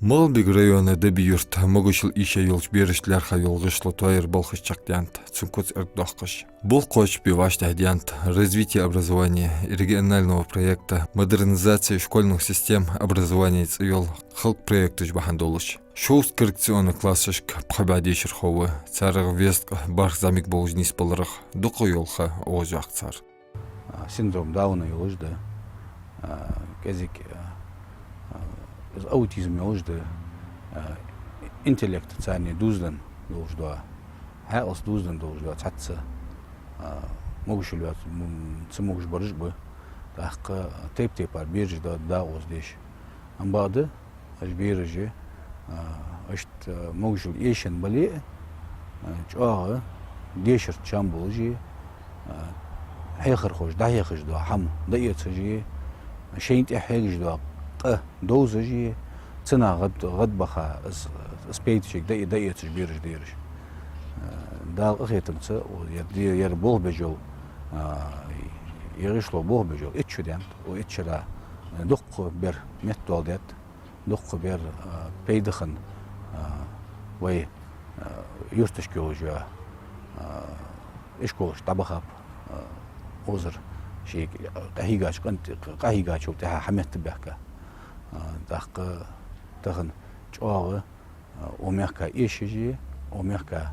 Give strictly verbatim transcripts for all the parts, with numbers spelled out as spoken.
МагӀалбика района Даби-Юрта могашал эша йолча берашта лаьрхӀа йола гӀишло тоаяра балхаш чакхдаьннад, цун куц эргадоаккхаш. Болх кхоачашбе вӀаштӀехьадаьннад развитие образования и регионального проекта модернизации школьных систем образования цӀи йола халкъа проекташ бахьан долаш. Шовзткъа коррекционни классашка пхи бӀаь дешархо ва, царех везткъа бархӀ зӀамига болаш нийсбаларах, дукха йола ха оагӀув йоаккх цар. А, синдром Дауна йолаш да, а, кӀезига, а, а, из аутизм йолаш да, а, интеллект царна дуздан долаш да, хьаькъалца дуздан долаш да, цхьацца, а, могашал йоаца, м, ца могаш бараш а ба, тӀаккха тайп-тайпара бераш да, дакъа оаз деш. Амма бакъда, уж бераш а, а, иштта могашал эшаш бале а, а, чӀоагӀа дешарца чам болаш а, а, хьехархоша дӀахьехаш дола хӀама дӀаэцаш а, шоайна тӀехьа хьегаш дола къа довзаш а, цунах гӀад-, гӀадбаха, из, из пайда шоайга дӀа-, дӀаэцаш бераш да ераш. А, Дала къахетамца, о, ер де-, ер болх беш йола, а, ер гӀишло болх беш йола итт шу даьннад, о, итт шера дуккха бер меттадоаладаьд. Дуккха бер, а, пайда хинна, а, вай, а, юрташка йолаш йола, а, ишколаш дӀабахаб, а, озар ший къахьийгача къинт-, къахьийгачул тӀехьа хьаметтабаьхка. А, тӀаккха тахан чӀоагӀа, а, укх мехка эшаш а, укх мехка,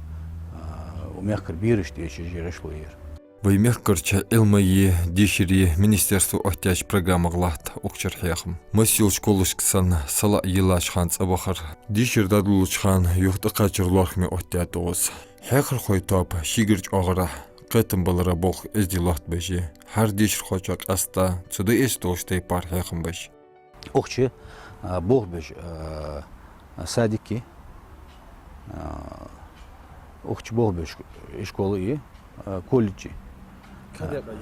а, укх мехкара берашта эшаш а гӀишло я ер. Вай мехкарча Ӏилмай, дешара министерство оттаяьча программах латт укх чура хьехам. Масса йолча школашка санна, салаӀа йиллача хана цӀабахар, дешар дӀадолалуча хана юха тӀакхачар лоархӀаме оттадаьд укхаза. Хьехархой тоаба шийгара чӀоагӀарахьа, кхетам балара болх эздий лоаттабеш а, хӀара дешархочоа къаьстта цу дӀаэцаш долча тайпара хьехам беш. Укх чу, а, болх беш, а, садик я, а, укх чу болх беш ишкол я, а, колледж я.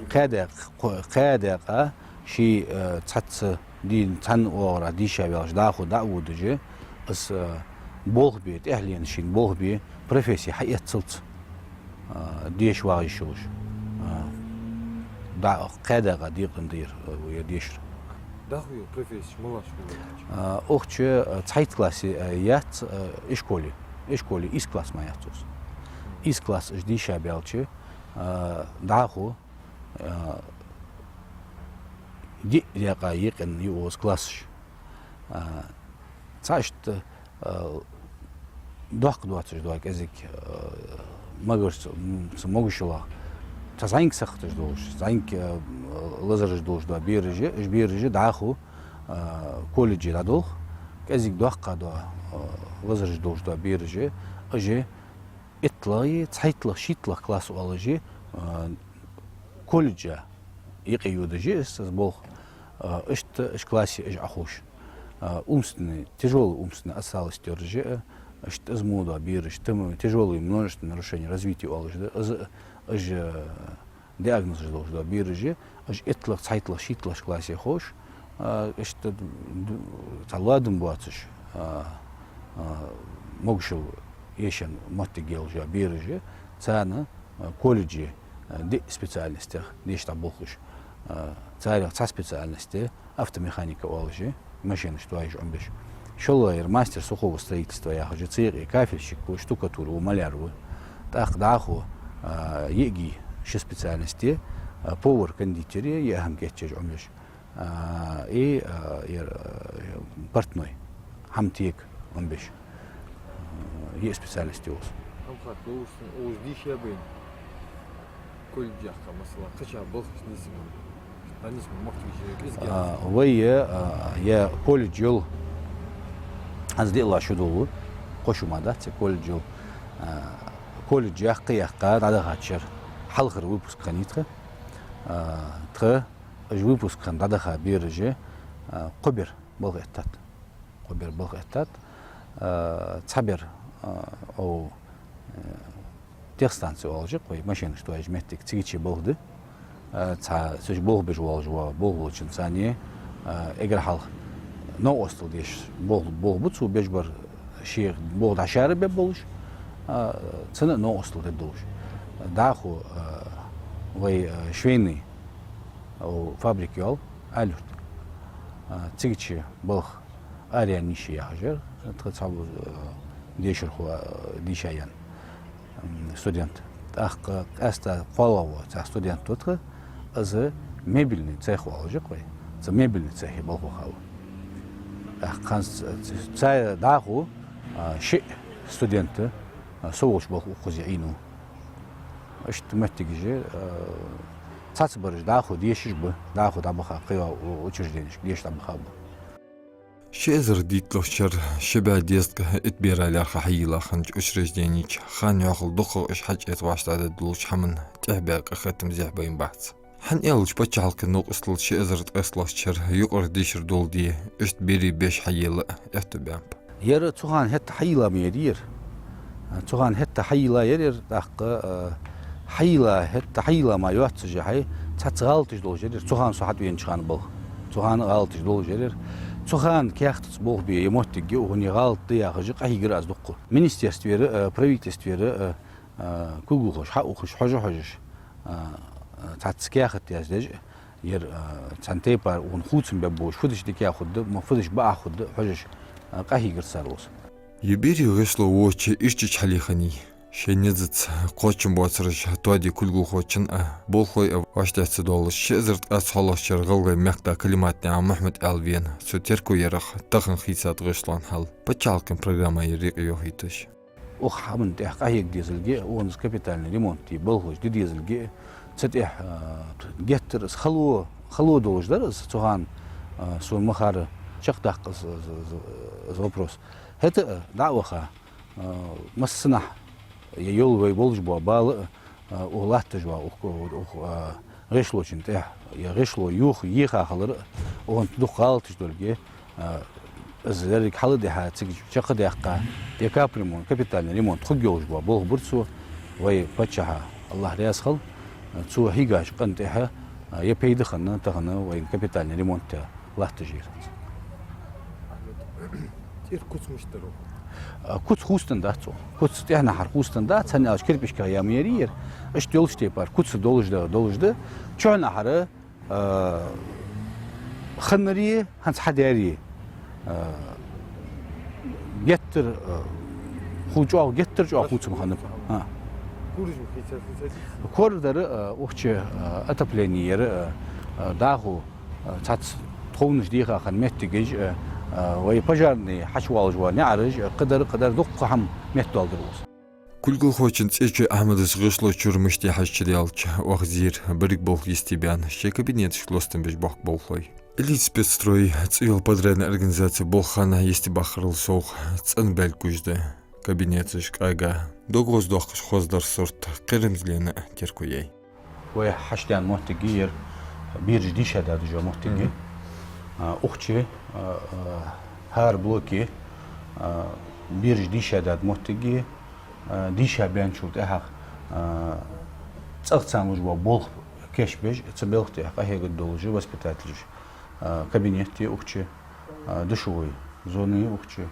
Кхаь даькъа, кхо-, кхаь даькъа ший, а, цхьацца дийна, цхьан оагӀорахьа дийша ваьлча, дӀахо дӀа а водаш, из, а, болх бе, тӀехьленна шийна болх бе, профессия хьаэццалца, а, деша вагӀа йиш йолаш. А, да, кхаь даькъа декъан дера, а, ер дешар. ДӀахо йола профессеш малаш хул? А, укх чу, а, цхьайтта классе, а, яц, а, ишколе. Ишколе ийс класс мара яц укхаза. Ийс класс уж дийша баьлча, а, дӀахо, а, диъ даькъа екъина я укхаза классаш. А, цхьа иштта, а, доккха доацаш дола кӀезига, а, магарча, м, цу могашалах, цхьа зӀамига сахаташ долаш, зӀамига, а, лазараш долаш дола бераш а, уж бераш а дӀахо, а, колледже дӀадолх, кӀезига доккха дола, а, лазараш долаш дола бераш а, уж а итталагӀа, цхьайтталагӀа, шийтталагӀа класс оалаш а, а, колледжа юкъе йодаш я из, из болх, а, иштта уж классе уж Ӏоховш. А, умственный, тяжёлый умственный отсталость йолаш а, иштта из мо дола бераш, там тяжёлые множественные нарушения развития оалаш да, из, уж, а, диагнозаш долаш дола бераш а, уж итталагӀа, цхьайтталагӀа, шийтталагӀча классе ховш, а, иштта д-, д-, цхьа ладувгӀам боацаш, а, а, могашал эшаш моттиг йолаш йола бераш а, царна, а, колледже, а, диъ специальностех деша дӀаболх уж. А, царех цхьа специальность автомеханика оалаш я, машенаш тоаеш Ӏомабеш. ШоллагӀъяр мастер сухого строительства яхаш я, цу юкъе кафельщик ва, штукатур ва, маляр ва. ТӀаккха дӀахо, а, йиӀиги ши специальность я, а, повар-кондитер я, йиӀиг хӀама кийчъеш Ӏомабеш. А, и, а, ер, а, портной, хӀама тега Ӏомабеш. А, йиъ специальность я укхаза. Амхат Лоурсин, укхаза дийша байна. Колледж яха, масала, кхыча балхаш нийсма, дӀанийсма моттигаш кӀезига я? А, вай, а, ер колледж йола, аз диълагӀа шу долаш, кхо шу мара дац ер колледж йола. А, колледж яккха-яккха дӀадахача шера хьалхара выпуск хиннай тха. А, тха уж выпуск хинна дӀадаха бераш а, а, кхо бер балха эттад. Кхо бер балха эттад. А, цхьа бер, а, о, э, техстанци оалаш я, кхо машенаш тоаеш моттиг, цигача балха да. А, цхьа, цу чу болх беш волаш ва, болх болчунца цхьана, а, эггара хьалха новкъостал деш болх, болх бу цо беш бар, ше болх дӀашаьра беш болаш, а, цунна а новкъостал деш долаш. ДӀахо, а, вай, а, швейный, о, фабрика йола Али-Юрта. А, цигача балха арен ниша яхаш яр, Тха цхьа, э, дешархо, э, дийша яьннай, м, студент. ТӀаккха къаьстта кхоалагӀа вола цхьа студент ва тха, из мебельный цех оалаш я-кх вай. Цу мебельный цехе болх баха ва. ТӀаккха хӀанз ц-, ц-, цу дӀахо, а, шиъ студент, а, со волча балха укхаза Ӏийнав. Иштта моттигаш, а, цхьаццабараш дӀахо дешаш ба, дӀахо дӀабаха кхыйола у-, учрежденешка деша дӀабаха ба. Ши эзар дийтталагӀча шера ши бӀаь дезткъа итт бера лаьрхӀа хьайийлла хиннача учреждене чу ханна йӀовхал дукхагӀа уж хьачуэца вӀаштӀехьдаргдолча хӀаман тӀехьа баь къахетам зехьа байнабац. ХӀана аьлча паччахьалкхен новкъостал ши эзар ткъесталагӀча шера юкъара дешар доладе, иштта берий беш хьайийлла а аьттув баьннаб. Ер цу хана хӀаьта хьайийлла ма яр ер. Цу хана хӀаьта хьайийлла яр ер, тӀаккха, а, хьайийлла, хӀаьта хьайийлла мара йоаццаш хьай, цхьацца гӀалаташ долаш яр ер. Цу хана со хьатӀавенача хана балха. Цу хана гӀалаташ долаш яр ер. Цу хана каьхатаца болх бе я моттиг я, укхунна гӀалат да яхаш, къахьийгар аз дукха. Министерствера, а, правительствера, а, а, кулгалхоша хьаухаш, хьожа-хьожаш, а, а, цхьацца каьхат яздеш, ер, а, цхьан тайпара укхунна хувцам бергболаш, фу дича дикагӀа хургда, ма фу дича бакъахьа хургда, хьожаш, а, къахьийгар цар укхаза. Ер берий гӀишло воча ирчача хьале хиннай. Шоай низаца кхоачам боацараш тоаде кулгалхочун а, болхлой а вӀаштӀехьа ца доалаш, ши эзар ткъаь цхьоалагӀча шера ГӀалгӀай мехка Калиматнаькъан Мухьмад-Ӏаьла вена. Цо терко яьрах тахан хийцад гӀишлон хьал, паччахьалкхен программайра юкъе йохийташ. Укх хӀаман тӀехьа къахьега дезалга а, укхунна капитальный ремонт де балхаш де дезалга а, цу тӀехьа, а, геттара из хало, хало долаш дар из цу хана, а, сона ма харра, чакхдаккха из, из, из, из вопрос. ХӀаьта а дӀа а ваха, а, массанахьа, е йола вай болаш бола бала а, а, укх латташ вола, укх, укх, а, гӀишлочун тӀехьа, е гӀишло юха еха хилар а, укхунна дукха гӀалаташ долга, а, из еррига хьалдихьа, цига чакхдаьккха, е капремонт, капитальный ремонт хургйолаш бола болх бир цо, вай паччахьа, АллахӀ раьза хилва, цо хьийгача къина тӀехьа, а, е пайда хинна, тахан вайна капитальный ремонт латташ яр. ТӀера куц мишта дар? А, куц хувцаденна дац цо. Куц тӀехьанахьара хувцаденна дац, хӀана аьлча кирпишках яь ма яр ер. Иштта йолча тайпара куц долаш да, долаш да. Чухьнахьара, а, хиннари, хӀанз хьадаьри, а, геттара, а, ху-, чӀоагӀа, геттара чӀоагӀа хувцам хиннаб. А. Кора дар, а, укх чу, а, отопление яр, а, а, дӀахо, а, цхьацца тховнаш деха хинна моттигаш, а, а, вай пожарни хьачувоалаш вола наӀараш, а, кхыдар, кхыдар дукха хӀама меттадоаладир укхаза. Кулгалхочун ЦӀечой Ахьмада гӀишло чура мишта я хьажача даьлча, оаха зийра берриг болх йисте баьнна, шоай кабинеташка лостам беш бохк болхлой. «Элитспецстрой» цӀи йола подрядни организаце болх хана йистебаккхарал совгӀа цӀена белгаш да. Кабинеташ кӀаьга, дог гӀоздоаккхаш хоздар сурт, кхерамзлена а терко яьй. Вай хьачудаьнна моттиг я ер, бераш дийша дадаш йола моттиг я. Мгм. А, укх чу, а, а, хӀара блоке, а, бераш дийша дада моттиг я, а, дийша баьнначул тӀехьагӀа, а, цӀагӀа царна луш бола болх кийчбеш, цу балха тӀехьа къахьегаргдолаш воспитателаш, а, кабинет я укх чу, а, душевой зона я укх чу.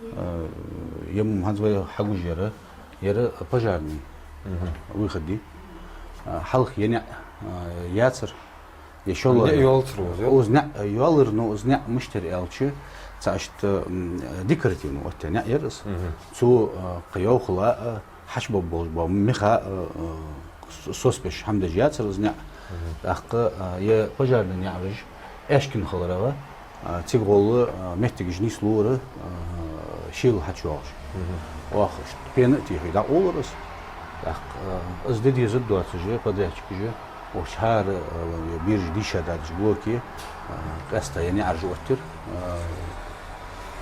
Э, е м-, хӀанз вай хьагуш яр, яр пожарни. Мгм. Выход я. А, хьалха е наӀ, а, яцар, е шоллагӀа. НаӀ йоалацар укхаза, я? Укхаза наӀ йоалар, но укхаза наӀ мишта яр аьлча, цхьа иштта, м, декоративни оттаяь наӀ яр из. Мгм. Цо, а, кхы йӀовхал а, хьачубоалаш бола миха, а, а, с-, соцабеш хӀама деш яцар из наӀ. Мгм. ТӀаккха, а, е пожарни наӀараш аьшкина хиларах, а, цига гӀолла, а, моттигаш нийслора, а, шийла хьачуйоагӀаш. Мгм. Оаха пена а техе дӀакъовлар из. ТӀаккха, а, из де дезаргдоацаш, подрядчикаша, укх чу хӀара, а, бераш дийша дадача блоке, а, къаьстта е наӀараш оттаяр, а,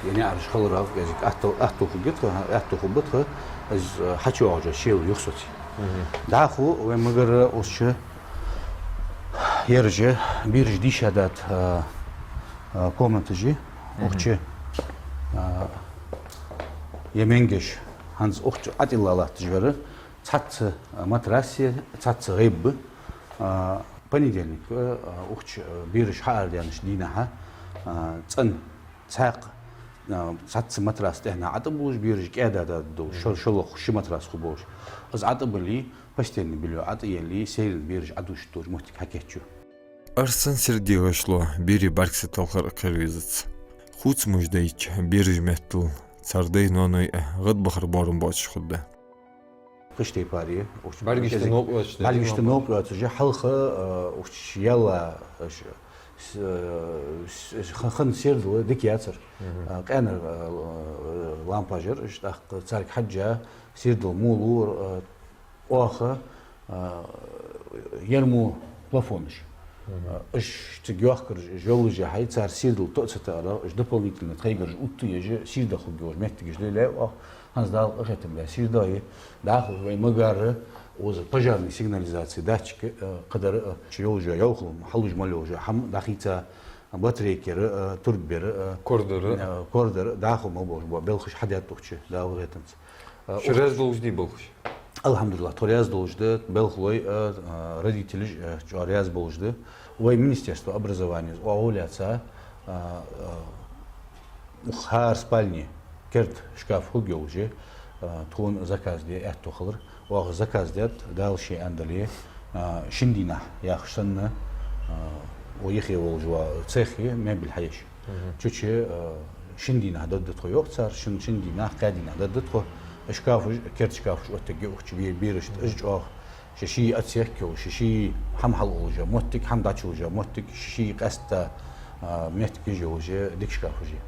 е наӀараш хиларах, кӀезига атта-, атта хургья тха, атта хургба тха, из, а, хьачуйоагӀаш шийла юхасоце. Мгм. ДӀахо вай мегар укх чу ераш, бераш дийша дада, а, а, комнаташ я. Мгм. Укх чу, а, е менгаш, хӀанз укх чу ӀотӀилла латташ вар, цхьацца, а, матрас я, цхьацца гӀайба ба. А, понедельник, а, укх чу, а, бераш хьаарадаьннача дийнахьа, а, цӀена цхьаькха, а, цхьацца матрас тӀехьа ӀотӀабуллаш, бераш кӀаьда дада долаш, шо-, шоллагӀа ши матрас хургболаш. Из ӀотӀабилле, постельни бельё ӀотӀаелле, селена бераш Ӏодувшаш долча моттиге хьакийчъю. Арсан-Сердий гӀишло берий бӀаргса талхар а кхера везац. Хувцамаш дайча бераш меттел цар дай-ноаной гӀадбахар боарам боацаш хургда. Кхыча тайпара, уж бӀаргашта новкъа йоацаш да, бӀаргашта новкъа йоацаш, хьалха, а, уж яла, а, ш-, с-, с-, х-, хана сердал дика яцар. Мгм. А, къаьнара, а, лампаш яр уж, тӀаккха царга хьежжа сердал мо лу, а, оаха, а, ер мо плафонаш. Мгм. А, уж цига йохкараш, уж йоллаш хьай, цар сердал тоъа ца тоъарах, уж дополнительно тхайгараш утта еш, сийрда хургйолаш моттигаш лелаяьй оаха. ХӀанз Дала къахетам баь, сийрда я. ДӀахо вай ма гарра, укхаза пожарный сигнализаци датчик, а, кхыдар, а, чу йолаш йола йовхал, хьалуж мел йолаш йола хӀама дӀахийца, батарейкера, а, турбера, а, кордара, а, кордара, дӀахо мел болаш бола белхаш хьадаьд укх чу, Дала къахетамца. А, шо раьза долаш дий балхаш? Алхьамдулиллахь, тхо раьза долаш да, белхалой, а, а, родителаш, а, чӀоагӀа раьза болаш да. Вай министерство образования оагӀув лаьца, а, а, укх хӀара спальне керда шкаф хургйолаш, а, тхона заказ де аьттув хилар. Оаха заказ даьд, Дала ше аьнна дале, а, шин дийнахьа яхаш санна, а, укх юхе волаш вола цех я, мебель хьаеш. Мгм. Чу-чу, а, шин дийнахьа даргда тхо, йоах цар, шин, шин дийнахьа, кхаь дийнахьа даргда тхо. Шкафаш, керда шкафаш оттаргья укх чу бе-, берашта, уж чӀоагӀа ший-ший отсек йолаш, ший-ший хӀама хьалъолаш йола моттиг, хӀама дӀачуллаш йола моттиг, ший-ший къаьстта, а, моттиг еш йолаш, дика шкафаш я.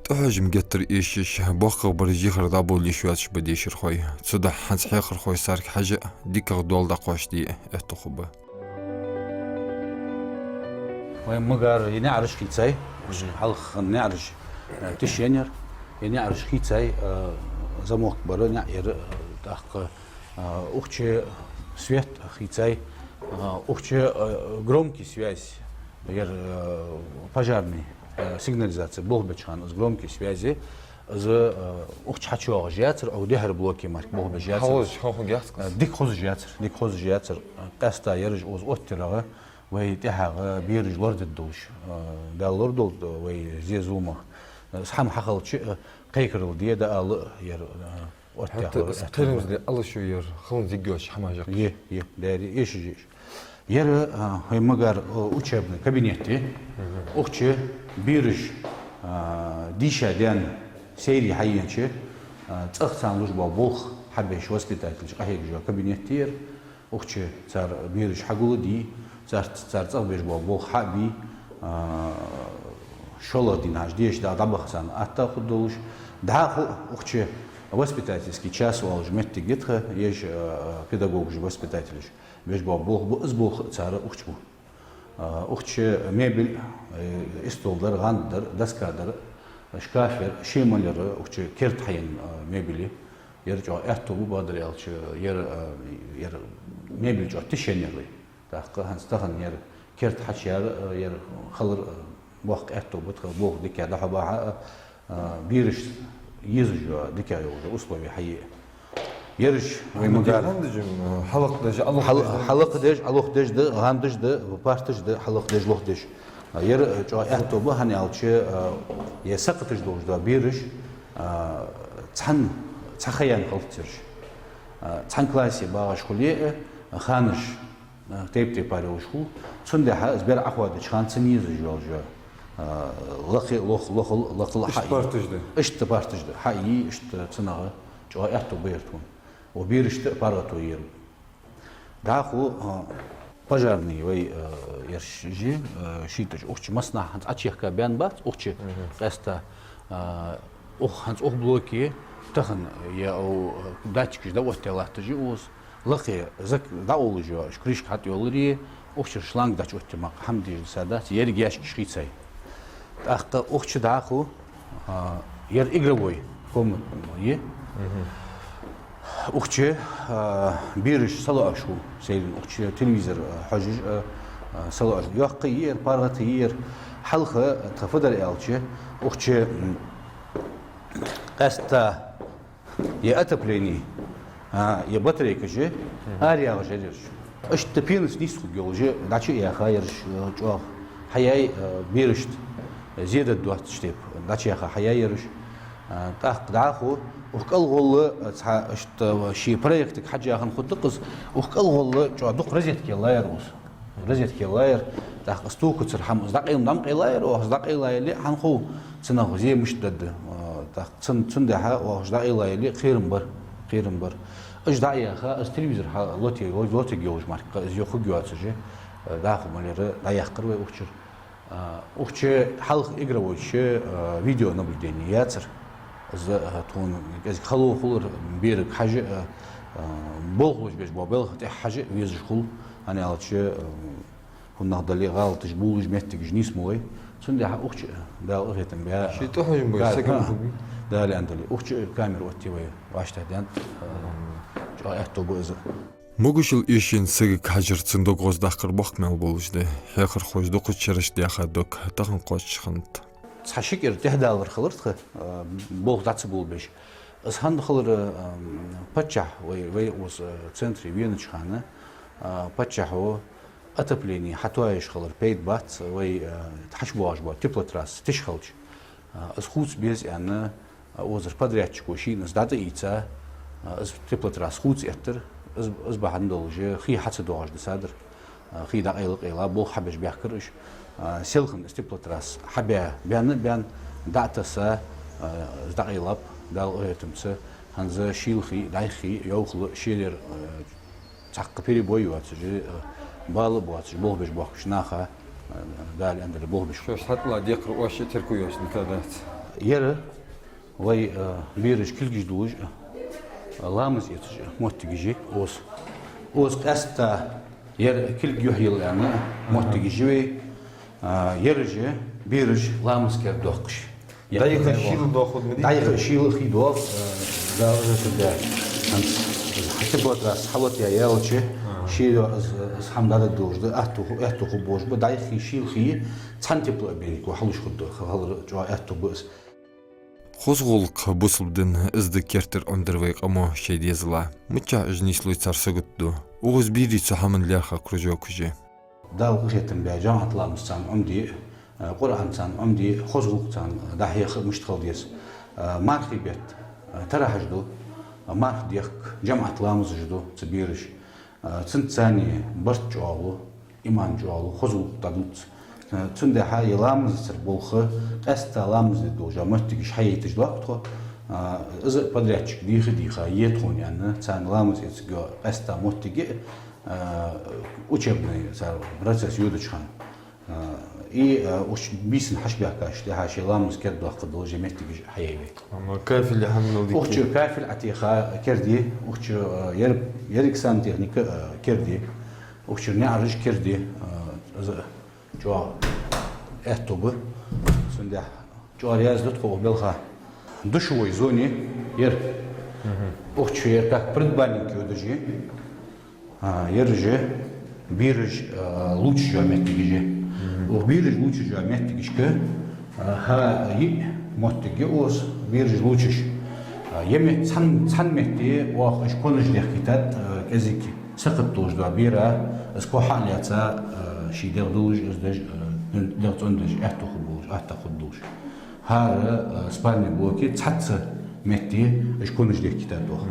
ТӀахьожам геттара эшаш, боккхагӀбараш йихьар дӀаболалуш йоацаш ба дешархой. Цудухьа хӀанз хьехархой царга хьежжа, дикагӀа доал дӀакхоачашде аьттув хургба. Вай ма гарра, е наӀараш хийцай, уж хьалха наӀараш, э, тиша еннаяр, е наӀараш хийцай, э, замок бар наӀара, э, тӀаккха, э, укх чу свет хийцай, э, укх чу, э, громкий связь, ер, э, пожарный, э, сигнализаци болх беча хана из громкий связи, из, э, укх чу хьачуйоагӀаш яцар, укх дехьара блоке мара болх беш яцар. Хьалхашка хьахьокхаш яц-кх из? Э, дика хозаш яцар, дика хозаш яцар. Къаьстта ераш укхаза оттаярагӀа, вай тӀехьагӀа бераш лорадергдолаш, э, Дала лорадолда вай зе-зуламах. Э, из хӀама хьахилча, э, кхайкарал де, дӀаала ер, э, оттаярах. ХӀаьта из кхерамзле алаш я ер, хӀанз зиг йоацаш хӀамаш яхаш? Е, е, дери, эшаш я уж. Ер, а, вай ма гарра, а, учебный кабинет я. Мгм. Укх чу бераш, а, дийша даьнна сайре хьаеннача, а, цӀагӀа царна луш бола болх хьабеш воспитателаша къахьегаш йола кабинет я ер. Укх чу цар бераш хьагулдий, цар, цар цӀагӀа беш бола болх хьабий, а, шоллагӀа дийнахьа деша дӀа-, дӀабаха царна атта хургдолаш. ДӀахо укх чу воспитательский час оалаш моттиг я тха, еш, а, педагогаш, воспитателаш беш бола болх ба, из болх а цар укх чу бу. А, укх чу мебель, э, истол дар, гӀанд дар, доска дар, шкаф яр, ший мел яр, укх чу керда хьаенна, а, мебель я. Ер чӀоагӀа аьттув ба, бакъдар аьлча, ер, а, ер мебель чӀоагӀа тиша еннаяр вай. ТӀаккха хӀанз тахан ер керда хьачуяр, а, ер хилар, а, боккха аьттув ба тха, болх дика дӀахьо бахьа, а, а, берашта езаш йола дика йола условия хьае. Ераш вай ма гарра. Хьалакхадеш, алохадеш да? Хьал-, хьалакхадеш, алохадеш да, гӀандаш да, парташ да, хьалакхадеш, лохадеш. А, ер, а, чӀоагӀа аьттув ба, хӀана аьлча, а, е сакхаташ долаш да бераш, а, цхьан, цхьа ха яьнна хилац ераш. А, цхьан классе багӀаш хуле а, ханаш, а, тайп-тайпара йолаш хул. Цудухьа из бер Ӏохоадеча хана цун езаш йолаш, а, лакхе, лох-, лохал, лакхал хьаий. Иштта парташ да? Иштта парташ да. Хьаий, иштта цунагӀа чӀоагӀа аьттув ба ер тхона. Укх берашта паргӀато ер. ДӀахо, а, пожарный вай, а, ераш жи, а, шийташ укх чу массанахьа хӀанз Ӏочуехка баьнна бац, укх чу. Мгм. Къаьстта, а, укх хӀанз укх блоке тахан е, о, датчикаш дӀаоттаяь латташ я укхаза. Лакхе зак дӀаолаш йола, уж крышка хьатӀайоаларе, укх чура шланг дӀачуоттае мара хӀама деш дисадац, еррига ящикаш хийцай. ТӀаккха укх чу дӀахо, а, ер игровой комната я. Мгм. Укх чу, а, бераш салоӀаш хул сайран, укх чу телевизор, а, хьожаш, а, а, салоӀаш. Йоккха я ер, паргӀата я ер. Хьалха тха фу дар аьлча, укх чу, м, къаьстта е отопление, а, е батарейкаш, мгм, араяьгӀаш яр ераш. Иштта пенас нийсса хургйолаш, дӀачу а яьха ераш, а, чӀоагӀа хьаяьй, а, берашта зе дергдоацача тайпара, дӀачу яьха хьаяьй ераш. А, тӀаккха дӀахо укх кӀалгӀолла, а, цхьа иштта ший проектага хьежжа хинна хургда-кх из, укх кӀалгӀолла чӀоагӀа дукха розетка елла яр укхаза. Розетка еллаяр, тӀаккха из токацара хӀама, из дӀакъайла-м дӀакъайлаяр, оаха из дӀакъайла яле а, хьанхов цунах зе мишта дергда. А, тӀаккха цун-, цундухьа оаха из дӀакъайла яле а, кхерам бар, кхерам бар. Уж дӀа а яьха, из телевизор хьа-, лоте-, лотаргйолаш мара-кх, из йохаргйоацаш, а, дӀахо малера дӀаяьккхар вай укх чура. А, укх чу хьалха игровойча, а, видеонаблюдение яцар. Из, а, тхона кӀезига хало хулар, берага хьажа а, а, болхлуш беш бола белха тӀехьа хьажа а везаш хул, хӀана аьлча, а, хӀаннагӀа дале а гӀалаташ болаш моттигаш нийса ма лой. Цундухьа укх чу, Дала къахетам бе, ши тӀахьожам бой, да, сагам, а, хургбий? Дала аьнна дале, укх чу камера отте вай, вӀаштӀехьа даьннад, а, чӀоагӀа аьттув ба из. Могашал эшийна сагага хьажар цун дог гӀоздаккхара боккха маьл болаш да. Хьехархоша дукхача шерашта даьха дог тахан кхоачаш хиннад. Цхьа-ши кӀира тӀехьадалар хилар тха, а, болх дӀа ца болабеш. Из хӀана хилар, а, паччахь вай, вай укхаза, а, центре венача хана, а, паччахьо отопление хьатоаеш хилар пайда бац, вай, а, хьачубоагӀаш бола теплотрасса тиша хилча. А, из хувца беза аьнна, а, укхазара подрядчико шийна из дӀатӀаийца, а, из теплотрасса хувца эттар, из, из бахьан долаш хий хьа ца доагӀаш дисадар, а, хий дӀакъайла-къайла, болх хьабеш баьхкар уж. А, селхан из теплотрасса хьабаь, баьнна а баьнна, дӀа а тесса, а, из дӀакъайлаб, Дала къахетамца, хӀанз шийла хий, дӀайха хий, йӀовхал а, шелера, а, цхьаккха перебой йоацаш, э, бала боацаш, болх беш боахкача наха, э, Дала аьнна дале, болх беш. Шоаш хьатӀала декхар оаш а терко йоацаш дика дац. Ер вай, э, бераш кулгаш дуллаш, э, ламаз эцаш моттигаш я укхаза. Укхаза къаьстта ер кулг юхь йилла аьнна моттигаш я вай. А, ераш я бераш ламаз керда доахкаш. ДӀайха шийла доахуд ма дий? ДӀайха шийла хий доагӀа, э, Дала къахетам бе. ХӀанз хьа теплотрасса хьалотаяь ялча, шийла из, из хӀама дӀадаргда долаш да, аьттув ху-, аьттув хургболаш ба, дӀайха хий, шийла хий, цхьан теплообменнико хьалуш хургда, хал-, хала чӀоагӀа аьттув ба из. Хоза гӀулакх, бусалба дин, из да керттера Ӏомадаьр вай къамо шоай дезала. Миччахьа уж нийслой, цар сагота ду. Укхаза берий цу хӀаман лаьрхӀа кружокаш я. Дала къахетам бе, жамаӀат ламаз царна Ӏомаде, э, Къуръан царна Ӏомаде, хоза гӀулакх царна дӀахьеха мишта хила деза. Э, мархий бетта, э, таравихьаш ду, э, марха дехк, жамаӀат ламазаш ду цу бераша. Э, цунца царна барт чӀоагӀлу, иман чӀоагӀлу, хоза гӀулакх дӀадувц. Э, цундухьа ер ламазацара болх, къаьстта ламаз де долча моттигаш хьаяйташ доахк тхо. Э, из а подрядчик дийха-дийха е тхона аьнна, царна ламаз эцаргйола къаьстта моттиг я, а, учебный цар процесс йодача хана. А, и, а, уж бийсанна хьачубаьхкача тӀехьа шоай ламаз кердадоаккхаргдолаш моттигаш хьаяьй вай. Амма кафель хьанал дика? Укх чура кафель Ӏотеха керда я, укх чура, а, ер-, еррига сантехника, а, керда я, укх чура наӀараш керда я, а, из а чӀоагӀа аьттув ба. Цундухьа чӀоагӀа раьза да тхо укх балха. Душевой зоне ер. Укх чу ер как предбанник йодаш я. А, ераш я бераш, а, лувчаш йола моттигаш я. Укх бераш лувчаш йола моттигашка, а, хӀара йиъ моттиг я укхаза бераш лувчаш. А, ер метта цхьан, цхьан метте оаха уж конаш дехкийтад, а, кӀезига сакхат долаш дола бера, из ко хьалаьца, а, ший дегӀ долаш, из деш, а, дегӀ цӀендеш, аьттув хургболаш, атта хургдолаш. ХӀара, а, спальни блоке цхьацца метте уж конаш дехкийтад оаха.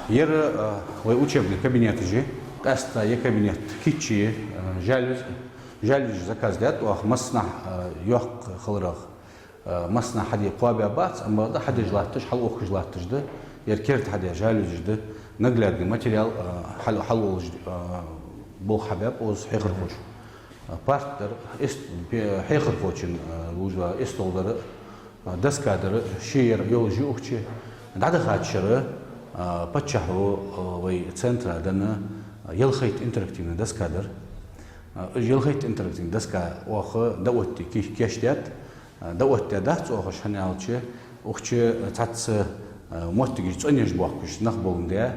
Ер, а, вай учебный кабинеташ я, къаьстта ер кабинет кийчъе, а, жалюзи, жалюзи заказ даьд оаха, массанахьа, а, йоккха хиларах, а, массанахьа хьаде кхоабаь бац, амма бакъда хьадеш латташ, хьалъохкаш латташ да, ер керда хьадаь жалюзеш да, наглядный материал, а, хьал-, хьалъолаш, а, болх хьабаьб укхаза хьехархоша. А, парт дар, эс-, пе-, хьехархочун, а, лувш дола эстол дар, а, доска дар, ши ер йолаш я укх чу. ДӀадахача шера, а, паччахьо, а, вай центра денна, а, ялхайтта интерактивни доска дар. А, уж ялхайтта интерактивни доска оаха дӀаотте ки-, кийчдаьд. А, дӀаоттадаь дац оаха уж, хӀана аьлча, укх чу цхьацца, а, моттигаш цӀенъеш боахкаш нах боландаь,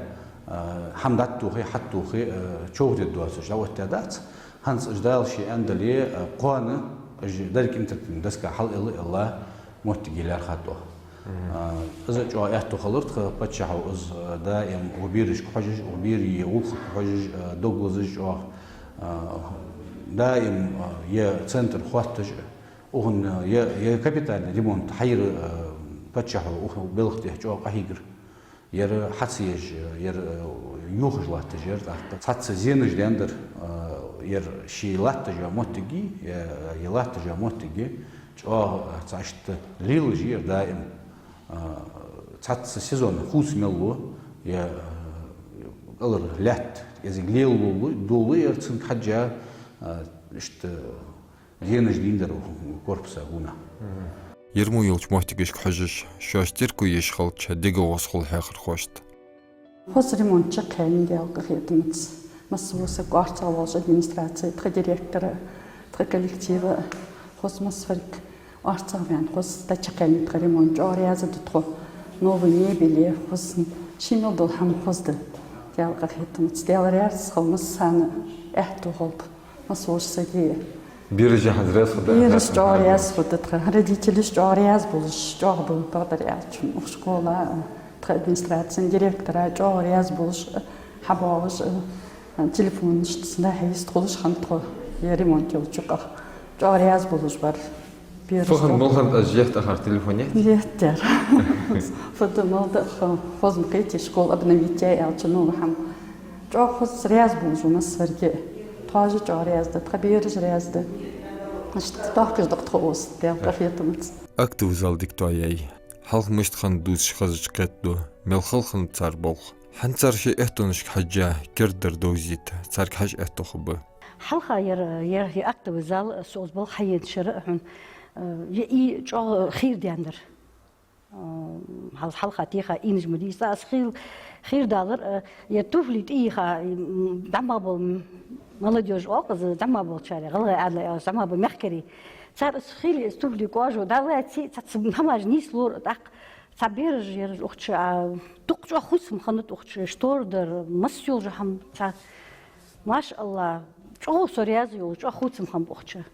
а, хӀама дӀатохе, хьатохе, а, човхадергдоацаш дӀаоттадаь дац. ХӀанз уж Дала ше аьнна дале, а, кхоана уж деррига интерактивни доска хьалъайла, йилла моттиг лаьрхӀад оаха. А, из чӀоагӀа аьттув хилар тха, паччахьо из, а, даим укх берашка хьожаш, укх берий гӀулакхашка хьожаш, а, дог лазаш чӀоагӀа, а, даим, а, ер центр хотташ, укхун, а, ер, ер капитальный ремонт хьайра, а, паччахьо укх балха тӀа чӀоагӀа къахьийгар. Ер хьа ца еш, ер, э, юхаш латташ яр тӀаккха. Цхьацца зенаш даьннадар, э, ер ший латташ йола моттиг, э, е латташ йола моттиг, чӀоагӀа, э, цхьа иштта лелаш я ер даим. Э, цхьацца сезон хувца мел лу, е, э, кӀалхара лаьтта, кӀезига лела лу, долу ер цунга хьежжа, э, иштта зенаш дийнадар корпуса гуна. Ер мо йолча моттигашка хьожаш, шоаш терко еш хилча, дега гӀоскхула хьехархошта. Хоза ремонт чакхъяьннай, Даьла къахетамца. Массавола саг орцагӀ волаш, администраци, тха директора, тха коллектива, хоза массаварг орцагӀ ваьнна, хоза дӀачакхъяьннай тха ремонт. ЧӀоагӀа раьза да тхо. Новый мебель, хоза, ший мел дола хӀама хоза да. Даьла къахетамца. Даьла раьза хилва массарна, аьттув хилба массаволча сага. Бераш а хӀанз раьза хургда? Бераш чӀоагӀа раьза хургда тха. Родителаш чӀоагӀа раьза болаш, чӀоагӀа ба, бакъдар аьлча, укх школа, тха администрацин директора чӀоагӀа раьза болаш, хьабоагӀаш, телефонаш цхьа хьийста хулаш хиннад тхо, ер ремонт йолча юкъах. ЧӀоагӀа раьза болаш бар. Бераш фу хиннад, чӀоагӀа мала хиннад, аз жехта ахар телефон етт? Еттар. Фу да, мала да, хо-, хоза ма кхетий, школа обновить яь аьлча, ну, хӀама. ЧӀоагӀа хоза, раьза болаш ва массаварга. Тхо а чӀоагӀа раьза да, тха бераш раьза да. Иштта тохкаш да тхо укхаза, Даьла къахетамца. Актовый зал дика тоаяьй. Хьалха мишта хиннад дувцаш хезача кхетаду, мел хала хиннад цар болх. ХӀанз цар шоай аьттонашка хьежжа, кердадар довзийта, царга хьажа аьттув хургба. Хьалха ер, ер, ер актовый зал, со укхаза болх хьаеннача шера а хьона, э, е и чӀоагӀа хийра даьннадар. Э, хьал-, хьалха теха ийна ма дий из, аз хийла, хийра далар, э, е туфли тӀайийха, м, дӀа ма бола, м, молодёжь оал-кх из, дӀа ма болчарех, гӀалгӀай Ӏаьдала оал, дӀа ма бола мехкарий. Цар из хийла, из туфли кожаный дӀалаьций, цхьацца хӀамаш нийслора тӀаккха. Цхьа бераш, ераш укхаза, а, дукха чӀоагӀа хувцам хиннад укхаза, штора дар, масса йолча хӀама цхьа. Машаллахь, чӀоагӀа со раьза йолаш, чӀоагӀа хувцам хиннаб укхаза.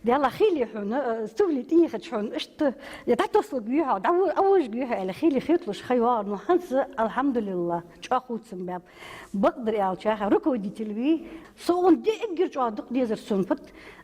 Даьллахь, хийла хьона, э, туфли тӀайийхача хьона, иштта, е дӀатоссалургья хьо, дӀа-, Ӏовожаргья хьо аьле, хийла хеталуш ха йоагӀар, но хӀанз, алхьамдулиллахь, чӀоагӀа хувцам баьб. Бакъдар аьлча, яхар, руководитель вий, со он де эггара чӀоагӀа дукха дезар сона пат,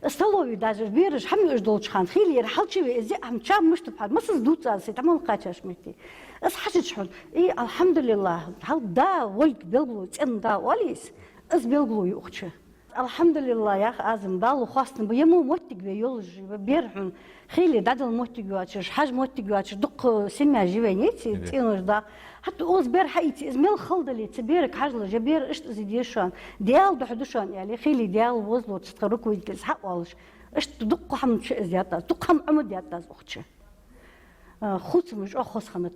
столовый даже, бераш хӀама юаш долча хана, хийла ер хьалчуве, из яа хӀама чам мишта пхьа, масаз дувц аз, се тӀа мала кхачаш метте. Аз хьажача хьона, и, алхьамдулиллахь, хьал да, волга белгало, цӀен да оал из, из белгало я укхаза. Алхьамдулиллахь, яха аз-м, Далла хоастам ба, е мо моттиг ве йолаш, бер хьона, хийла дӀадала моттиг йоацаш, хьажа моттиг йоацаш, дукха семьяш я вайна, цӀенош да. ХӀаьта укхаза бер хьаийца, из мел хала дале, цу берага хьажалаш, е бер иштта из деза шоана, Даьла духьа да шоана, аьле, хийла Даьла возло цу тха руководитель из хьаоалаш. Иштта дукха хӀама чу из даьд аз, дукха хӀама Ӏомадаьд аз укхаза. Э, хувцамаш чӀоагӀа хоза хиннад.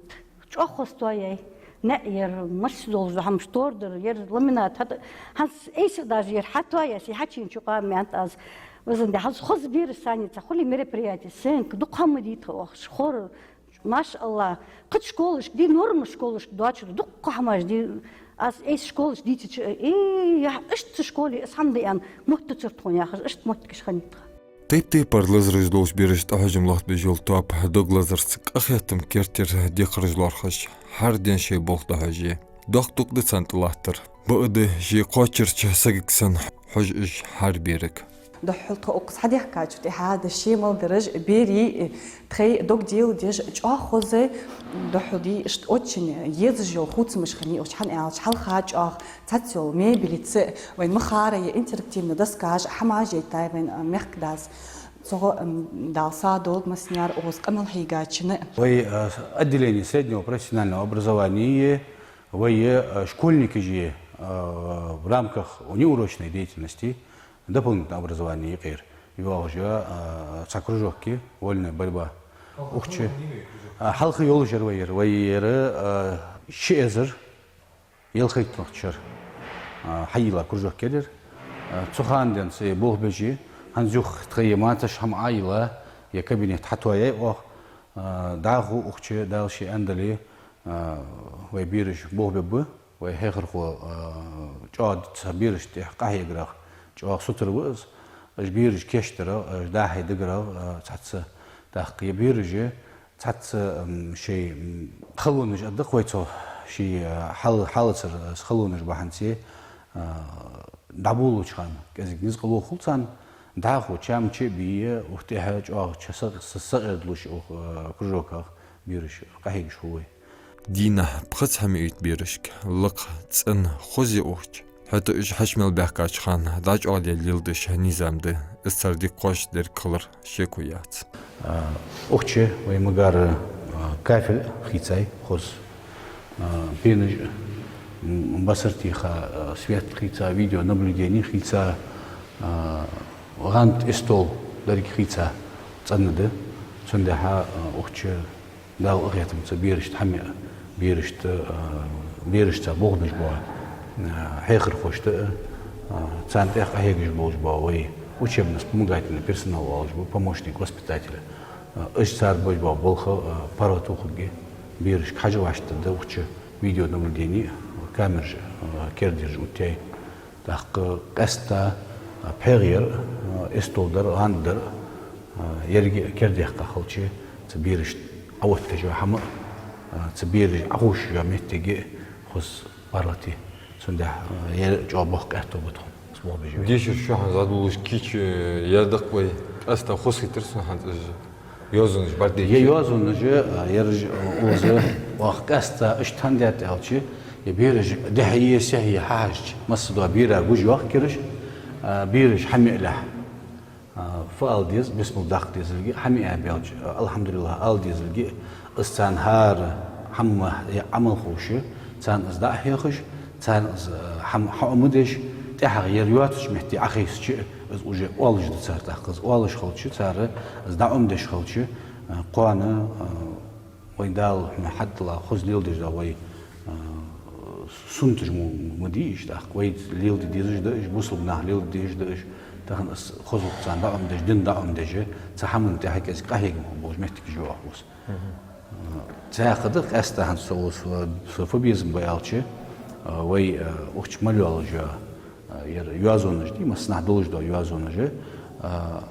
ЧӀоагӀа хоза тоаяьй. НеӀ яр, масса долаш да хӀама, штора дар, ер ламинат, хӀаьта хӀанз айса даже ер хьатоаяь, се хьачуеннача юкъа мянт аз. Везан Даьла, хӀанз хоза бераш санна цхьа хуле мероприяти, сценка, дукха хӀама дий тха оаха, хор, машаллахь, кхыча школашка дий, норма школашка доацаш да дукха хӀамаш дий, аз айса школаш дийцача, э, я, иштта школе из хӀама да аьнна моттацар тхона, яхаш, иштта моттигаш хиннай тха. Тайп-тайпара лазараш долча берашта тӀахьожам лохбеш йола тоаба дог лазарца къахетама керттера декхараш лоархӀаш, хӀара ден шоай болх дӀахьош я. Доккха тукъ да царна тӀалаттар. Бакъда шоай кхоачарча сагага санна хьож уж хӀара берага. Духхьал тхо укхаза хьадехкача тӀехьа да ше мел дараш, берий, тхоай дог дел деш чӀоагӀа хоза, духхьал дий, иштта очень езаш йола хувцамаш хиннай, уж хӀана аьлча хьалха чӀоагӀа цхьацца йола мебелица, вайна ма харра, е интерактивни доскаш, хӀамаш яйтай вайна, а, мехкдас. ЦугӀа, м, Дала сагӀа долда массанена укхаза къамаьл хьийгачунна. Вай, а, отделение среднего профессионального образования, вай, а, школьникаш, а, в рамках внеурочной деятельности, дополнительное образование юкъера йоагӀаш я, а, цхьа кружок я, вольная борьба. Укхаза, а, хьалха йолаш яр вай ер, вай ер, а, ши эзар ялхайтталагӀча шера, а, хьайийлла кружок яр ер. А, цу хана денз е болх беш я, хӀанз юха тха е мацаш хӀама Ӏойилла, е кабинет хьатоаяьй оаха, а, дӀахо укхаза Дала ше аьннадале, а, вай бераш болх бергба, вай хьехархо, а, чӀоагӀа цу берашта тӀехьа къахьегарах чӀоагӀа сутара ва из. Уж бераш кийчдарах, уж дӀахьедагарах, а, цхьацца тӀаккха е бераш, цхьацца, м, шоай, м, халонаш а да-кх вай цу, шоай, а, хьал-, хьалацара, а, халонаш бахьанца, а, дӀаболалуча хана кӀезига низ къалохаргва царна, дӀахо чам чу а бий, укх тӀехьа чӀоагӀа ча са-, са-, сакъердалуш укх, а, кружоках бераш къахьегаш хул вай. Дийнахьа пхезза хӀама юийт берашка, лакха, цӀена, хоза я ухча, хӀаьта уж хьаьша мел баьхкача хана дӀачӀоагӀде леладеш низам да, из цар дика кхоачашдергхилар шеко яц. А, ухча вай магара, а, кафель хийцай хоза, а, пенаш, м, басар теха, а, свет хийца, видеонаблюдени хийца, а, гӀанд, истол деррига хийца цӀена да. Цундахьа, а, ухча Дала къахетамца берашта хӀама, берашта, а, берашца болх беш бола, а, хьехархошта, а, царна тӀехьа къахьегаш болаш бола вай учебно-вспомогательный персонал оалаш ба, помощник воспитателя. А, уж цар беш бола болх, а, паргӀато хургья, берашка хьажа вӀаштӀехьдаргда ухча видеонаблюдени, камераш, а, кердераш оттаяй. ТӀаккха къаьстта, а, пхьегӀа яр, а, истол дар, гӀанд дар, а, еррига а кердадаьккха хилча, цу берашта Ӏооттаеш йола хӀама, а, цу бераша Ӏоховшаш йола моттиг хоза паргӀата. Цундахьа, а, ер чӀоагӀа боккха аьттув ба тхона, аз болх беш вай. Дешар шоана задулаш кийча, э, яр да-кх вай, къаьстта хоза хийтар сона хӀанз из. Йоазонаш бӀаргадайча. Е йоазонаш, а, ераш, а, укхаза, оаха къаьстта иштта хӀана даьд аьлча, е бераш дехьа-сехьа хьахьежача, массадола бера гуш йоахк ераш, а, бераш хӀама яалехьа, а, фу ала деза, бисмал даккха дезалга, хӀама яа баьлча, а, алхьамдулиллахӀ ала дезалга, из царна хӀара хӀама е Ӏамал ховш, царна из дӀа а хьехаш, царна из, а, хӀама хьа а ма деш, тӀехьагӀа ер йоацача метте Ӏохайсача, из уже оалаш да цар тӀаккха. Из оалаш хилча, цар из дӀа а ма деш хилча, а, кхоана, а, вай Дала хьона хьаддала хоза леладеш да вай, а, суннаташ ма, ма дий уж тӀаккха. Вай леладе дезаш да уж, бусалба наха леладе дезаш да уж, тахан из хоза гӀулакх царна дӀа а ма деш, дин дӀа а ма деш, цу хӀаман тӀехьа кӀезига къахьегам болаш моттигаш я оаха укхаза. Цхьаькха да къаьстта хӀанз со, со, со фу безам ба аьлча, а, вай, а, ухча мел йолаш я, а, ер йоазонаш дий, массанахьа долаш дола йоазонаш, а,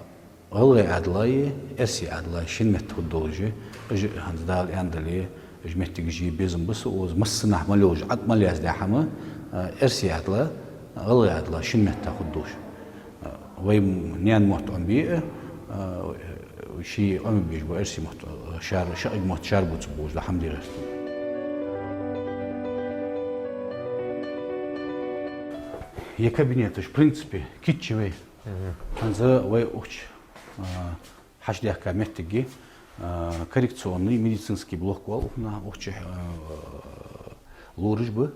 гӀалгӀай Ӏаьдала е эрсий Ӏаьдала шин метта хургдолаш я, уж хӀанз Дала аьнна дале, уж моттигаш я безам ба со укхаза, массанахьа мел йолаш, Ӏад мел яздаь хӀама, а, эрсий Ӏаьдала, гӀалгӀай Ӏаьдала шин метта хургдолаш. Вай наьна мотт Ӏомабе а, а, ший Ӏомабеш бола эрсий мотт, а, шар, шаккхе мотт шар бувцаргболаш да хьамдера. Е кабинеташ, в принципе, кийча я вай. Мгм. ХӀанз вай ухча, а, хьачудехка моттиг я, а, коррекционный медицинский блок оал укхунах, ухча, а, лораш ба,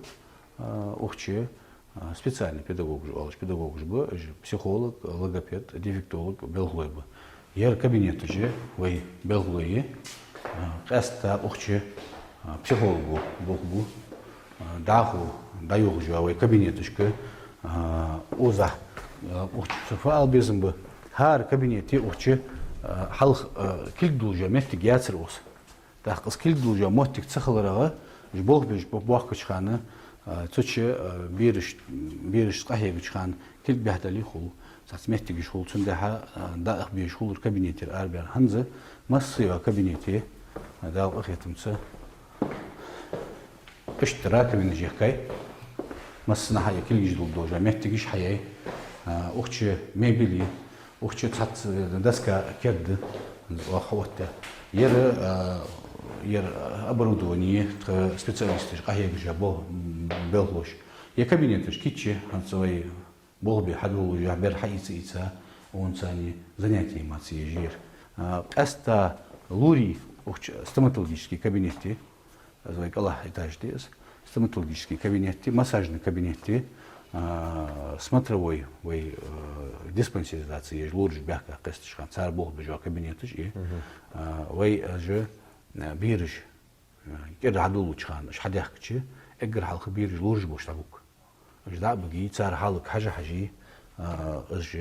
а, ухча, а, специальный педагогаш оалаш педагогаш ба, уж психолог, логопед, дефектолог белхалой ба. Ер кабинеташ вай белхалой я, а, къаьстта ухча, а, психолого болх бу, а, дӀахо дӀайохаш я вай кабинеташка, а, укхаза, а, ухча со фу ала безам ба, хӀара кабинете ухча, а, хьалха, а, кулг дуллаш моттиг яцар укхаза. ТӀаккха из кулг дуллаш моттиг ца хиларах, уж болх беш бо-, боахкача хана, а, цу чу, а, бераш, берашца къахьегача хана кулг бӀехдаьле хул, цхьацца моттигаш хул, цундахьа, а, дӀаха безаш хул кабинетера арабаьнна. ХӀанз массайола кабинете, а, Дала къахетамца, иштта раковинаш яхкай, массанахьа е кулгаш дуллаш моттигаш хьаяй, а, ухча мебель я, ухча цхьацца доска керда, оаха хьаоттаяь. Ер, а, ер оборудовани, тха специалисташ къахьегаш я бо-, белхалоша. Е кабинеташ кийча я, хӀанз вай болх бе хьадоаллаш я, бер хьаийца-ийца, онцани занятие ма ца еш ер. А, къаьстта лорий ухча стоматологический кабинет я, из вай кӀалхара этажа тӀа я из. Стоматологический кабинет я, массажный кабинет я, а, смотровой, вай, а, диспансеризаци еш лораш баьхка кхестача хана, цар болх беш йола кабинеташ я. Мгм. А, вай уж, а, бераш, а, кӀира хьадоаллача хана, уж хьадаьхкача, эггара хьалха бераш лораш болаш дӀабуг. Уж дӀа а буге, цар хьалага хьажа-хьаже, а, уж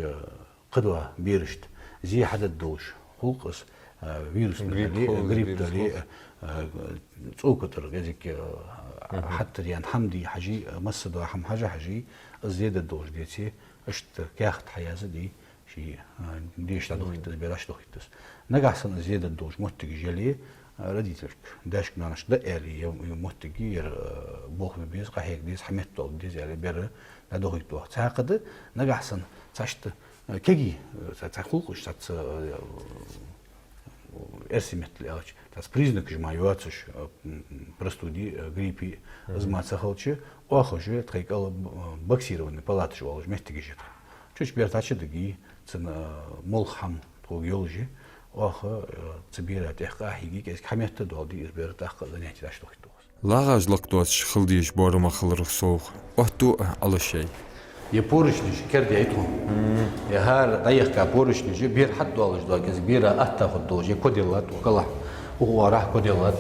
кхыдола берашта зе хьадергдолаш хул-кх из, а, вирусный дале, грипп дале, а, цӀокатар, кӀезига, а, хьаттар яьнна хӀама дий хьажий, а, массадола хӀама хьажа-хьажий, из зе дергдолаш деце, иштта каьхат хьаязде, ший, а, деша дӀадохийт из, бераш дохийт из. Нагахьа санна из зе дергдолаш моттигаш яле, а, родительшка, даьшка-нанашка дӀа а аьле, е, е моттиг я ер, а, болх бе беза, къахьега деза, хьаметтадоалда деза аьле, бер дӀадохийт оаха. Цхьаькха да, нагахьа санна цхьа иштта, а, кегий, а, цхьа, цхьа хул-кх уж, цхьацца, а, Эрсий меттала аьлча, тӀаккха признакаш мара йоацаш, э, м, простуди, э, гриппи, из мара ца хилча, оаха уж тхоай кӀал, э, боксированный палаташ оалаш моттигаш я тха. Чу бер тӀа чу дигий, цун, э, молха хӀама тхога йолаш я, оаха, э, цу бера тӀехьа къахьийгий, кӀезига хьаметта доаладий, из бер тӀаккха занятие дӀадохийт оаха. ЛагӀаш лакхдоацаш хила дезаш боарам хиларах совгӀа, отту а Ӏалашъяй. Е поручнеш кердадаьд тхона. Е хӀара дӀаехка поручнеш, бер хьатӀадоалаш дола, кӀезига бера атта хургдолаш, е кодиллад, укх кӀалахь, укх оагӀорахьа кодиллад,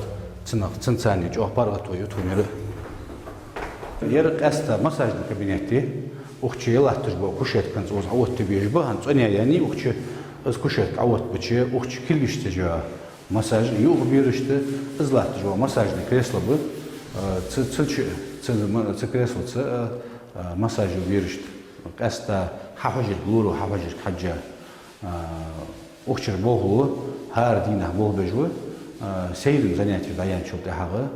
цунах, цунца цхьана чӀоагӀа паргӀато я тхона ер. Ер къаьстта массажный кабинет я, укх чу е латташ бола кушетка хӀанз укхаза Ӏооттабеш ба, хӀанз цӀенъяьннай укх чу, из кушетка Ӏооттабича, укх чу кулгашца жа массаж, юха берашта из латташ бола массажный кресло ба, э, цу, цу чу, цу ма-, цу креслоца, э, э, массаж ю берашта. Къаьстта хьахьожарг, лоро хьахьожарг хьежжа, э, укх чура болхло, хӀара дийнахьа болх беш ва, э, сайранна занятеш дӀаяьнначул тӀехьагӀа,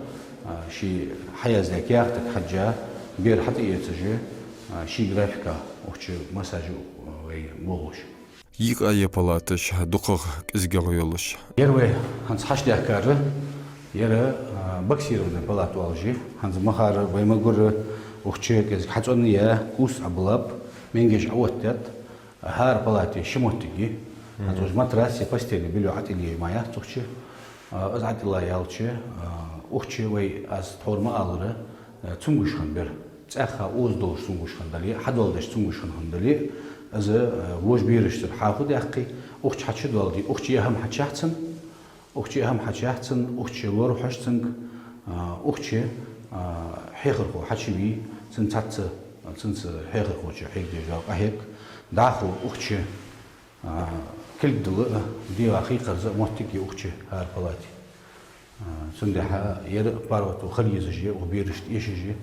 э, ший хьаяздаь каьхатага хьежжа, бер хьатӀаэцаш, э, ший графика укх чу массаж ю, э, вай болхлоша. Йикъа я палаташ, дукхагӀа кӀезигагӀа йолаш. Ер вай хӀанз хьачудаьхкар, ер, а, боксированный палата оалаш я. ХӀанз ма харра, вай ма гурра, укх чу кӀезига хьацӀенъяь, куст Ӏобиллаб, менгеш Ӏооттадаьд, хӀара палате ши моттиг я. ХӀанз уж матрас е постельное бельё ӀотӀаилла езаш ма яц укх чу. А, из ӀотӀаилла яьлча, а, укх чу вай, аз тхьовра ма аллара, а, цамогаш хинна бер. ЦӀаьхха оза долаш цамогаш хинна дале, хьадоаладеш цамогаш хинна хинна дале, из, а, вож берашцара хьахо даьккхе, укх чу хьачудоаладе, укх чу е хӀама хьачухьа цунна, укх чу е хӀама хьачухьа цунна, укх чу лор хьож цунга, а, укх чу, а, хьехархо хьачуве, цунна цхьацца, цунца хьехархочоа хьегадеш дола къахьег, дӀахо укх чу, а, кулг дала а, дегӀа хьекхарза а моттиг я укх чу хӀара палате. А, цудухьа ер паргӀато хила езаш я, укх берашта эшаш я,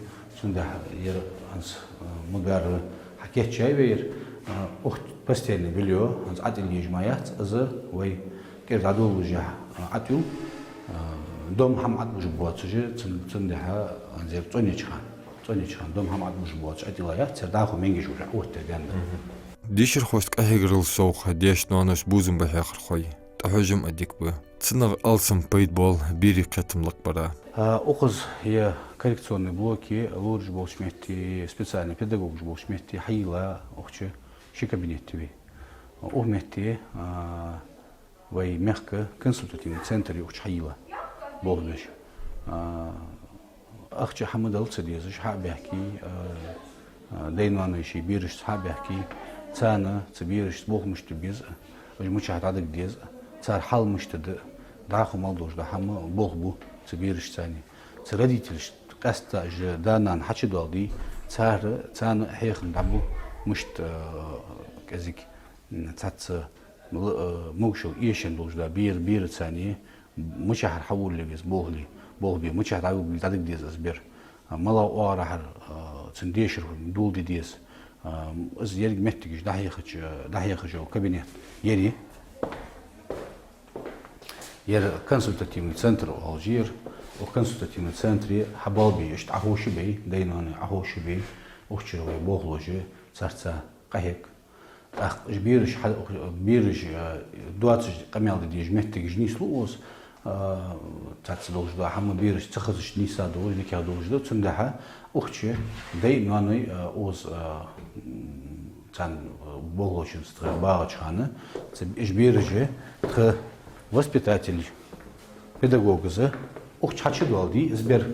цудухьа ер хӀанз, а, ма гарра хьакийчъяьй вай ер, а, укх постельное бельё хӀанз ӀотӀаилла езаш ма яц, из вай кӀира дӀадолалуш яхь, а, ӀотӀаилла, а, дома хӀама ӀотӀабужаргбоацаш я, цун-, цудухьа хӀанз ер цӀенъяьча хана, цӀенъяьча хана дома хӀама ӀотӀабужаргбоацаш ӀотӀаилла яц, ер дӀахо менгеш уже Ӏооттадаьннад. Дешархошта къахьегарал совгӀа, даь-ноаноша, бувзам ба хьехархой. ТӀахьожам а дика ба. Цунах алсам пайда боал берий кхетам лакхбара. А, укхаза е коррекционный блоке, лораш болча метте, специальный педагогаш болча метте хьайийлла укх чу ши кабинет я вай. Укх метте, а, вай мехка консультативный центр я укх чу хьайийлла болх беш. А, ахча хӀама дала ца дезаш, хьа а баьхке, а, а, даь-ноаной ший берашца хьа а баьхке, царна цу берашца болх мишта бе беза, уж мичахьа дӀадига деза, цар хьал мишта да, дӀахо мел долаш дола хӀама болх бу цу берашца цхьана. Цу родителашта къаьстта уж да-нана хьачудоаладе, цар, царна хьехам дӀабу, мишта, а, кӀезига, м, цхьацца м-, э, могашал эшаш долаш да, бер, бер цхьана, мичахьара хьаволале веза болхле, болх бе, мичахьа дӀавига, дӀадига деза из бер. А, малагӀа оагӀорахьара, э, цун дешархо доладе деза. А, из еррига моттигаш дӀахьехача, дӀахьехаш йола кабинет ер я. Ер консультативный центр оалаш я ер. Укх консультативный центре хьабоалабе, иштта Ӏоховшабе, даь-ноаной Ӏоховшабе, укх чура вай болхлоша, царца къахьег. ТӀаккха уж бераш хьа-, бераш, а, доацаш къамаьл де дезаш моттигаш нийслу укхаза, а, цхьацца долаш да, хӀама бераш ца хазача нийса долаш, дикагӀа долаш да, цудухьа укх чу даь-ноаной, а, укхаза, а, м, царна, а, болхлошца тха багӀача хана, цу уж бераш тха воспитатель, педагогаш укх чу хьачудоаладе из бер,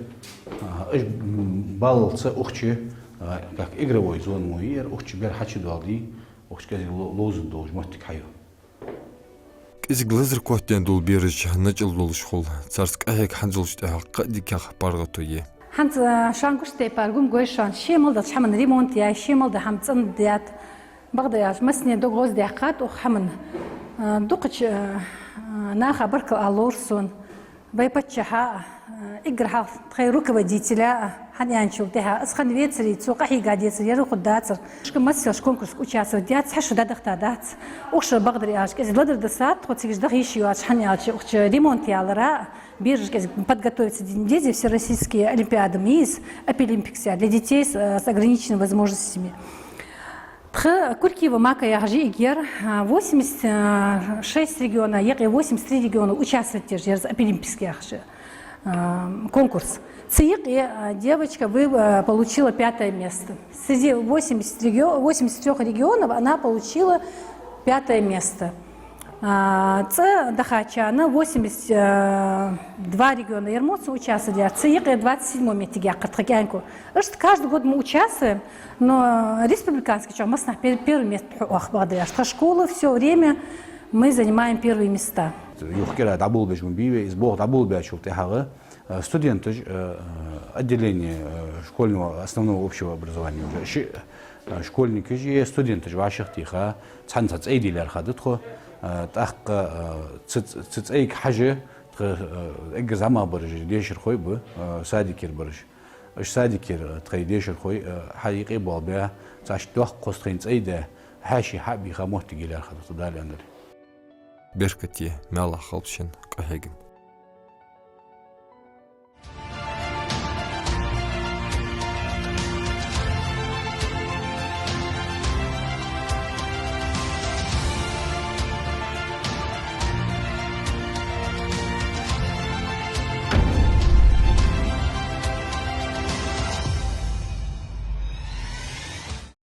а, уж, м, баллалца укх чу, а, как игровой зона мо я ер, укх чу бер хьачудоаладе, укх чу кӀезига ло-, ловзам долаш моттиг хьаю. КӀезига лазар котдаьнна дола бераш начӀал долаш хул, царца къахьег хӀанзалца тӀехьа кхы а дикагӀа паргӀато я. ХӀанз, а, шоана гуш тайпара гу-м гой шоана, ше мел долча хӀаман ремонт яьй, ше мел дола хӀама цӀендаьд. Бакъдар аьлча, массане дог гӀоздаьккхад укх хӀаман. А, дукхача, а, наха баркал ала ловра сона. Вай паччахьа а, а, эггара хьалха тхоай руководителя а, хӀана аьлча тӀехьа из хинна вецаре, цо къахьийга децаре, ер хургдацар. Шка массехк конкурсага участвовать даьд, цхьа шу дӀадахийта дац. Укх шера, бакъдар аьлча, кӀезига ледар да сад, тхо цига даха йиш йоацаш, хӀана аьлча укх чу ремонт яларах, бераш кӀезига подготовиться де деза, всероссийская олимпиада ма йий из, Апилимпикс я для детей с, э, с ограниченными возможностями. Тха Куркиева Мака яхаш йиӀиг яр, а, восемьдесят шесть региона, юкъе восемьдесят три региона участвовать еш яр из Апилимпийский яхаш, а, конкурс. Цу юкъе, а, девочка вы-, а, получила пятое место. Среди восемьдесят регио-, восемьдесят трёх регионов она получила пятое место. А, цӀа дахача хана восемьдесят два региона яр мо цу участвовать яр. Цу юкъе двадцать седьмой моттиг яьккхар тха кӀаьнко. Иштта каждый год мы участвуем, но республиканский чу массанахьа пер-, первый место хьоахабаьб. Тха школа всё время мы занимаем первые места. Юха кӀира дӀаболабеш ма бий вай, из болх дӀаболабаьчул тӀехьагӀа, э, студенташ, э, отделение, э, школьного основного общего образования уже. Ши, э, школьникаш е студенташ вӀашагӀтеха, цхьана цхьа цӀай дилар хадат тхо, э, тӀаккха, э, цу, цу цӀайга хьажа, тха, э, эггара зӀамагӀа бараш дешархой ба, э, садикера бараш. Уж садикера, э, тхай дешархой, э, хьа юкъе болабаь, цхьа доккха кхоста тхайна цӀай даь, хьаьший хьа а бийха моттиг йилар хадат тха, Дала аьнна дале. Беркате, маьлах хилба шун къахьегам.